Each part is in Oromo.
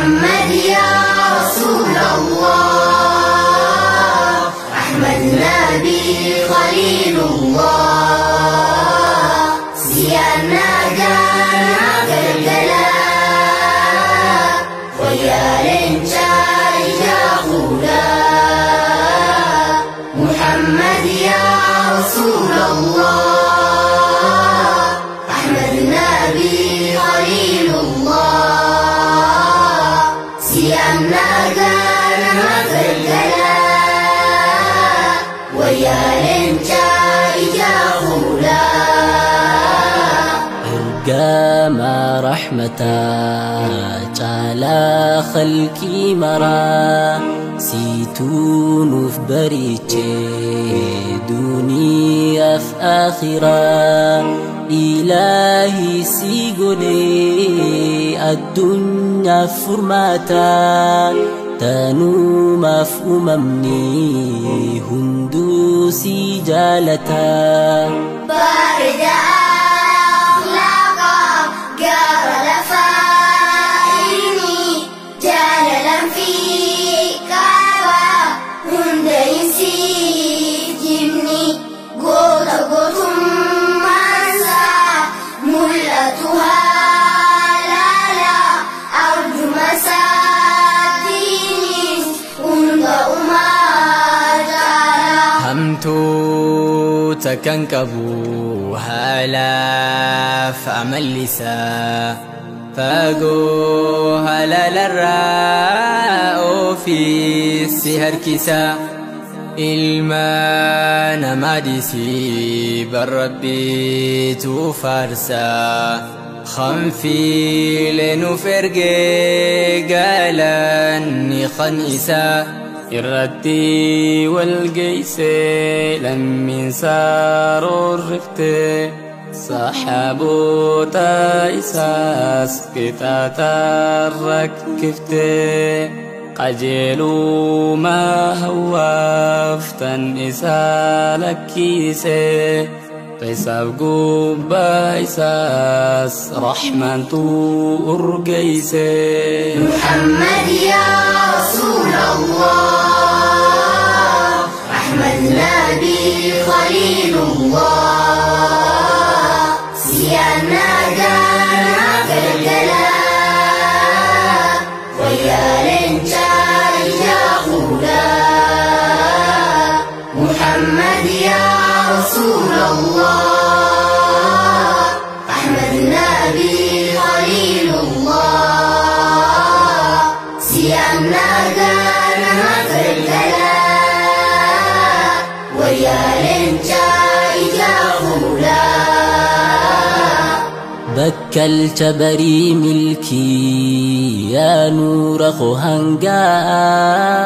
محمد يا رسول الله، أحمد نبي خليل الله، سيانا جانا galgala ويا لنجا يا خولا. محمد يا رسول الله، أحمد نبي خليل الله، سيانا جانا galgala ويا لنجا يا خولا. Ergama rahmataa caalaa khalqii maraa siituu nuuf bariichee duniyaaf akhiraa ilaahi si godhee addunyaaf furmaataa tanumaaf uumamni hunduu si jaalataa. Bareeda akhlaaqa gaara lafaa inni jaalalan fi qaba hunda hin siif jibni goota gootummaansaa mul'atu haalaala arjuma saatiinis hunda umaa caala. Hamtuuta kan qabu haalaaf amalli isaa fagoo halaalarraa ofiisi harkisa ilma namaa dhiisii barrabbiitu faarsa khanfiilee nuuf ergee galanni kan isaa irratti wal geeysee lammiin saroorrifte saxaaboota isaas qixaaxaan rakkifte qajeeluma hawwaaftan isaa lakkiise qisaaf gubbaa isaas raxmaantu urgeyse. محمد يا رسول الله، أحمد نبي خليل الله، سيانا جانا galgala ويا لنجا يا خولا. محمد يا رسول الله، أحمد نبي خليل الله، سيانا جانا galgala ويا لنجا يا خولا. Bakkalcha barii milkii yaa nuura koo hangaa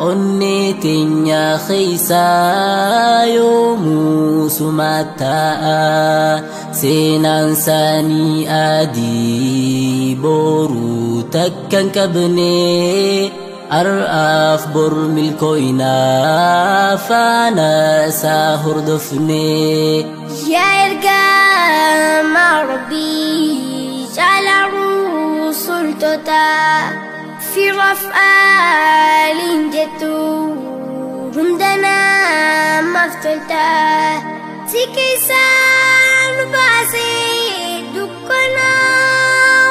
onnee teenyaa keeysaa yoomuu sumaa taa'a seenaan saanii adii boruu takka hin qabne har'aaf bor milkoo'inaa faana isaa hordofne. Yaa ergama Rabbii caalaa rusultoota fi raf'aaliin jettu hunda namaaf tolta. Si keessaan baasee dukkana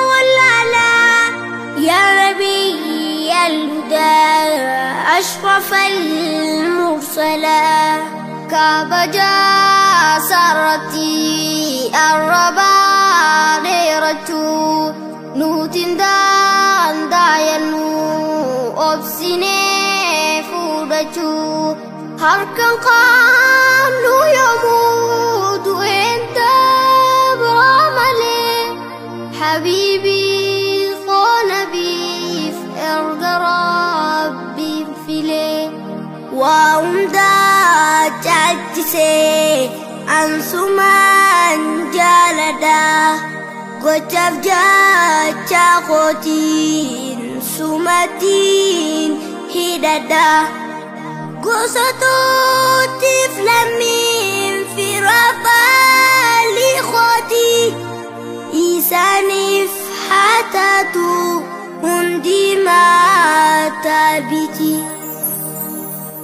wallaalaa yaa Nabiy al-hudaa ashraf al-mursalaa. Kabaja sarratti arrabaa dheerachuu nutiin danda'annu obsinee fuudhachuu harkaan qabnu yoomuu du'een dabra malee habiibii koo nabiif erga rabbiin filee waa hundaa caalchisee ansumaan jaaladha gochaaf jecha kootiin sumatiin hidhadha gosa tootiif lammiin fira baalii kootii isaaniif haa taatu hundi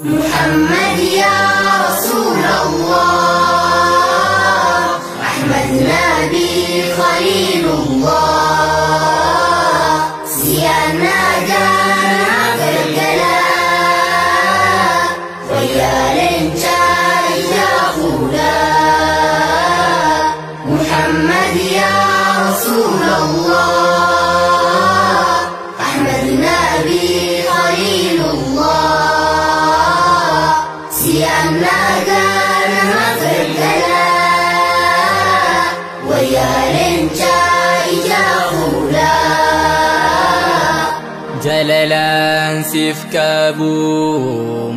محمد يا رسول الله، أحمد نبي خليل الله، سيانا جانا قلقلا ويا لنجا يا خولا. محمد يا رسول الله، أحمد نبي خليل الله، سيانا جانا قلقلا ويا لنجا يا خولا. Jalalaan siif qabu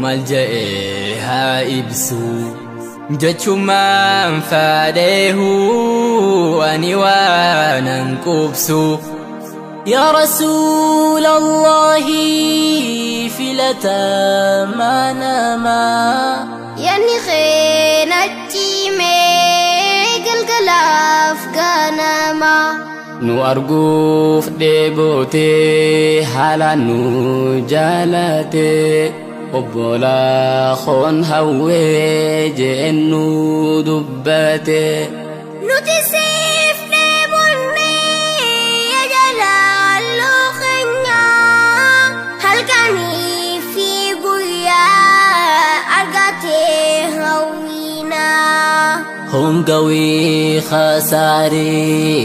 maal je'ee haa ibsu, jechumaan fadheehu ani waanan qubsu. يا رسول الله فلتا ما نما يعني خينتي مي قلقلاف قنما Nu arguuf dheebotee haalaan nu jaalate, obbolaa koon hawwee jeen nu dubbate. Nuti siif dheebonnee ya jalaaloo keenya, halkanii fi guyyaa argatee hawwiinaa. Hongawee khasaaree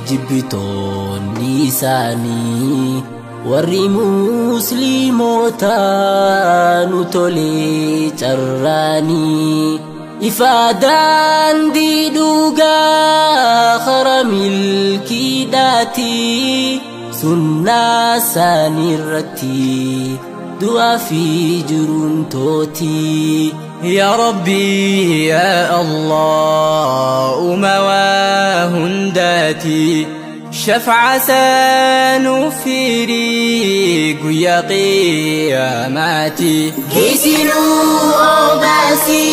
jibbitoonni isaanii, warri musliimoota nu tolee carraanii, ifaa daandii dhugaa kara milkiidhaati, sunnaa isaanii irratti du'aa fi jiruun tooti. يا ربي يا الله أمواه هنداتي شفع سانفيري قيا قياماتي. كيسنو أوباسي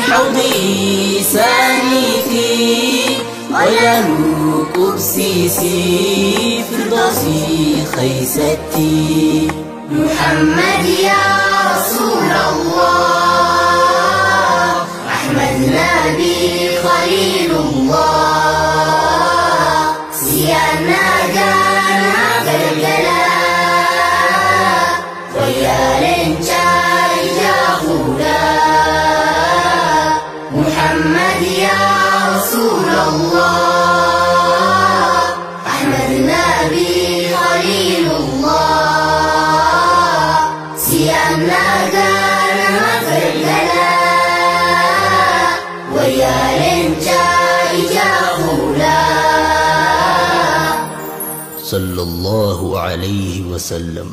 حوضي سانيتي ولنو قبسيسي فردوسي خيستي. محمد يا رسول الله، أحمد نبي خليل الله، سيانا جانا قلقلا ويا لنجا يا خولا. محمد يا رسول الله، أحمد نبي خليل الله، سيانا جانا قلقلا ويا لنجا يا خولا. صلى الله عليه وسلم.